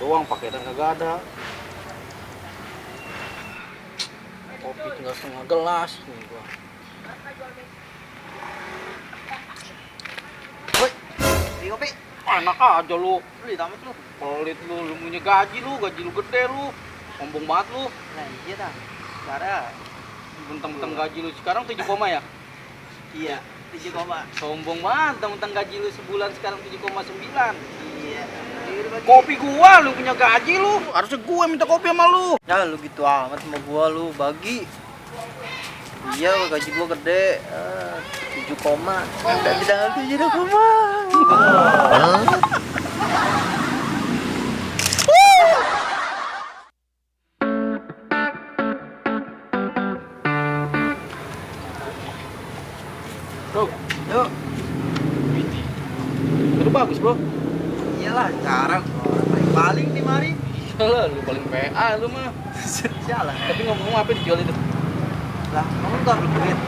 doang, paketan kagak ada. Kopi tinggal setengah gelas nih gua. Woi, beli kopi. Enak aja lu. Beli tamat lu. Pelit lu punya gaji lu gede lu. Sombong banget lu. Nah, iya dah. Cara Bentang-bentang gaji lu sekarang 7 koma ya? iya, 7 koma. Sombong banget, bentang gaji lu sebulan sekarang 7,9. Iya. Kopi gua, lu punya gaji lu. Harusnya gua minta kopi sama lu. Ya lu gitu amat sama gua, lu bagi. Iya, gaji gua gede. 7 koma. Tapi tanggal 7 koma. Bro, Yuk. itu bagus bro. Iyalah, jarang paling di mari. Iyalah, lu paling PA lu mah. Jalan. Tapi ngomong-ngomong apa dijual itu? Lah, kamu nggak perlu duit.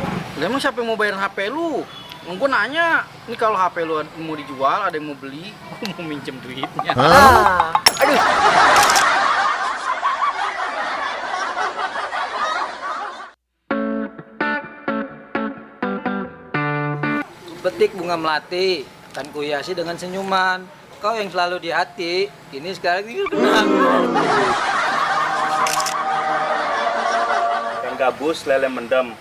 Lah emang siapa yang mau bayar HP lu? Gue nanya, ini kalau HP lu mau dijual, ada yang mau beli, gue mau minjem duitnya. Aduh. Petik bunga melati, kan kuhiasi dengan senyuman. Kau yang selalu di hati, kini sekarang tinggal kenang. Yang gabus lele mendem,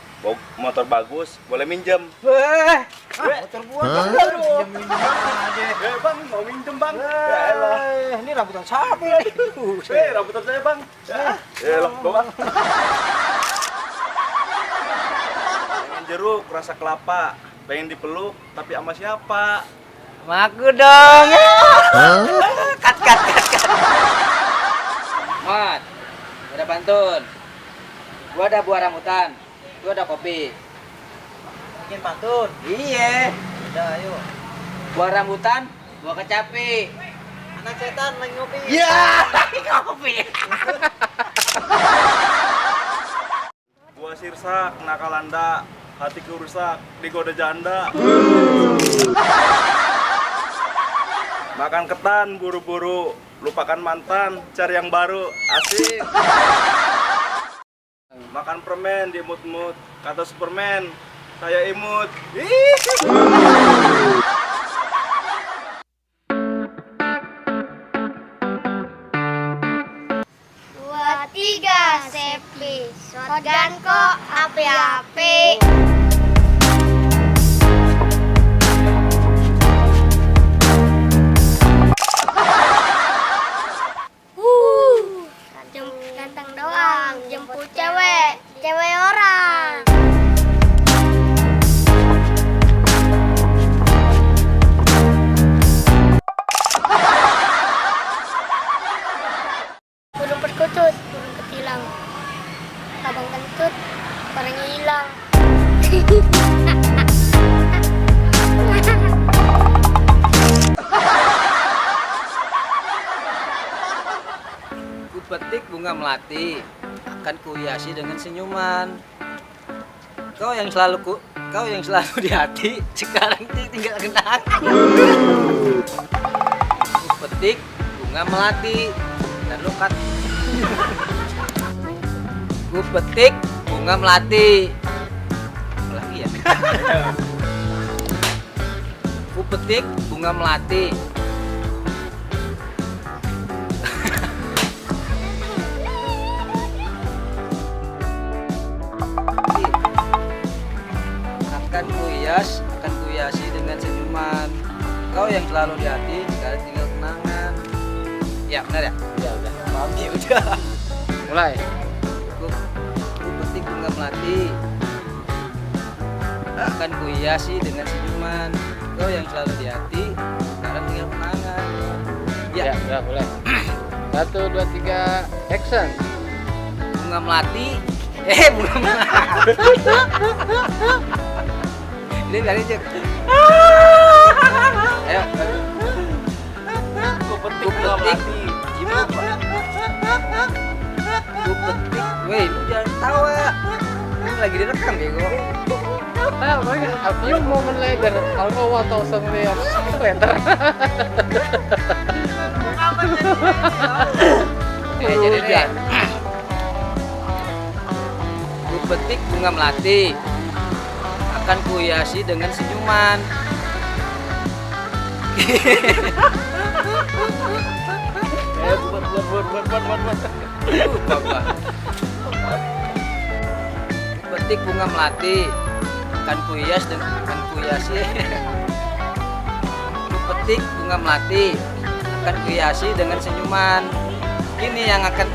motor bagus boleh minjem. Motor gua minjem aja. Bang mau minjem bang. Ini rambutan sapi nih. Rambutan saya bang. Lah bang. Pengen jeruk rasa kelapa, pengen dipeluk tapi sama siapa? Maku dong. Kat. Mat, ada pantun. Gua ada buah rambutan, gua ada kopi. Bikin pantun? Iya. Udah, ayo. Buah rambutan, buah kecapi. Anak setan lagi ngopi. Iya, ngopi. Gua sirsak, nakalanda, hatiku rusak, digoda janda. Makan ketan buru-buru, lupakan mantan, cari yang baru, asik. Makan permen diemut-emut, kata Superman, saya imut. Dua, tiga, sepi. Shotgun kok api-api. Ganteng doang, jemput cewek orang. Burung perkutut, burung ketilang. Abang kentut, orangnya hilang. Ku petik bunga melati, akan kuhiasi dengan senyuman. Kau yang selalu di hati, sekarang tinggal kenang. Ku petik bunga melati, dan lu kat. Ku petik bunga melati. Apa lagi ya? Ku petik bunga melati. Akan kuhiasi dengan senyuman. Kau yang selalu di hati, sekarang tinggal kenangan. Ya benar ya? Udah. Mami udah. Mulai. Ku petik bunga melati, akan kuhiasi dengan senyuman. Kau yang selalu di hati, sekarang tinggal kenangan. Ya, Boleh. 1, 2, 3, action. bunga melati. Bunga melati. Ini dari cek. Ayo. Ku petik bunga melati. Ku petik. Weh, lu jangan tawa. Ini lagi direkam ya gua. Apa momen later? Kalau mau tahu sama dia, later. jadi deh. Ku petik bunga melati, akan kuhiasi dengan senyuman. Lupa gua. Ku petik bunga melati, akan kuhiasi. Ku petik bunga melati, akan kuhiasi dengan senyuman. Ini yang akan